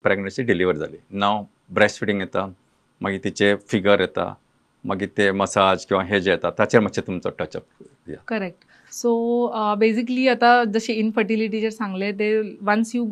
Pregnancy deliver जाली, नाव breast feeding येता, मागीर तिचे फिगर येता, मागीर ते मसाज किंवा हे जे येता ताचेर मातशें तुमचो टचअप दिया. करेक्ट. सो बेसिकली आता जशें इनफर्टिलिटीचेर सांगलें ते वन्स you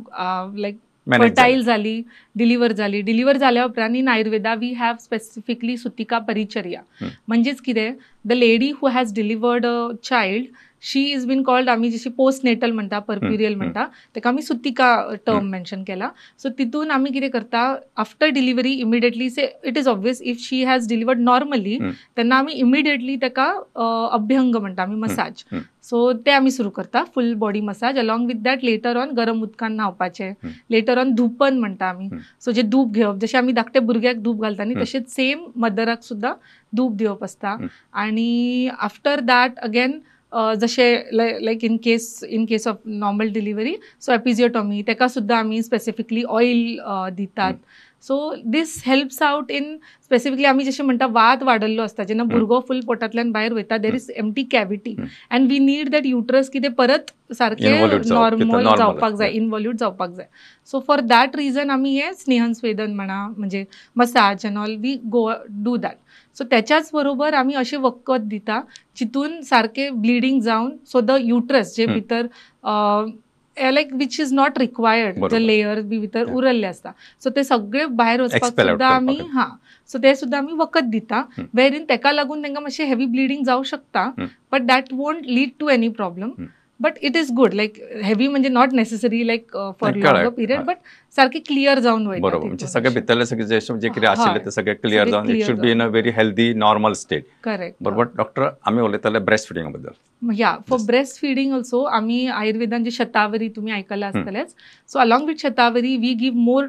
like fertile जाली, डिलिव्हर जाली, डिलिव्हर जाल्या उपरांत in Ayurveda we have specifically Sutika Paricharya. म्हणजेच कितें, the lady who has delivered a child, she is been called, आमी जशी पोस्ट नेटल म्हणटा, परप्युरियल म्हणटा, ताका आमी सुतिका टर्म मेन्शन केला. सो तितून आमी कितें करता, after delivery immediately, say it is obvious if she has delivered normally, तेन्ना आमी इमिडिएटली ताका अभ्यंग म्हणटा आमी, मसाज. सो ते आमी सुरू करता, full body massage. Along with that later on गरम उदकान न्हांवपाचें, लेटर ऑन धुपन म्हणटा आमी. सो जे धूप घेवप, जशें आमी धाकटे भुरग्याक धूप घालता न्ही, तशेंच सेम मदराक सुद्दां धूप दिवप आसता. आनी आफ्टर that again जशें like in case of normal delivery, so episiotomy, ताका सुद्दां आमी स्पेसिफिकली ऑयल दितात. So this helps out in specifically आमी जशें म्हणटा वात वाडल्लो आसता जेन्ना भुरगो फूल पोटांतल्यान भायर वयता, there is empty cavity and we need that uterus कितें परत सारकें नॉर्मल जावपाक जाय, इनवॉल्यूट जावपाक जाय. सो फॉर that reason आमी हे स्नेहन स्वेदन म्हणा, म्हणजे massage and all, we go do that. So त्याच्याच बरोबर आमी अशें वखद दिता जितून सारकें ब्लिडींग जावन, सो the uterus जे भितर like which is not required, जे लेयर बी भितर उरल्ले आसता, सो ते सगळे भायर वचपाक सुद्दां आमी, हां, सो ते सुद्दां आमी वखद दिता, वेर इन तेका लागून तांकां मातशें हेवी ब्लिडींग जावं शकता, but that won't lead to any problem. But it is good, like heavy म्हणजे not necessary like for long period, but सारखे क्लियर जावन वयता. बरोबर, म्हणजे सगळे भितरले सगळे जे जे कितें आशिल्लें ते सगळे क्लियर जावन it should be in a very healthy normal state. Correct. बरोबर. डॉक्टर, आमी उलयताले ब्रेस्ट फिडिंगा बद्दल. या, फॉर ब्रेस्ट फिडिंग ऑल्सो आमी आयुर्वेदान जे शतावरी तुम्ही आयकलां आसतलेंच. So along with Shatavari we give more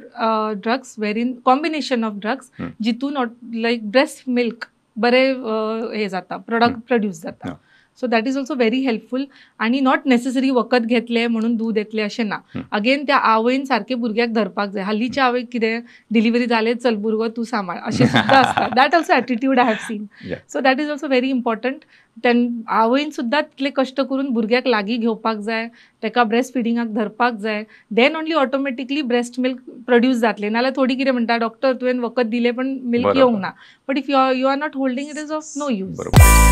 drugs, wherein combination of drugs, जितून लायक ब्रेस्ट मिल्क बरें हे जाता, प्रोडक्ट प्रोड्यूस जाता. So that is also very helpful. आनी not necessary वखद घेतलें म्हणून दूद येतलें अशें ना. अगेन त्या आवयन सारकें भुरग्याक धरपाक जाय. हालींच्या आवयक कितें, डिलिव्हरी जालें, चल भुरगो तूं सांबाळ, अशें सुद्दां आसता. That also attitude I have seen. So that is also very important. आवयन सुद्दां तितले कश्ट करून भुरग्याक लागीं घेवपाक जाय, ताका ब्रेस्ट फिडिंगाक धरपाक जाय, then only automatically breast milk produce जातलें. नाल्यार थोडी कितें म्हणटा, डॉक्टर तुवें वखद दिलें पण मिल्क येवंक ना. But if you are not holding, it is of no use. बरोबर.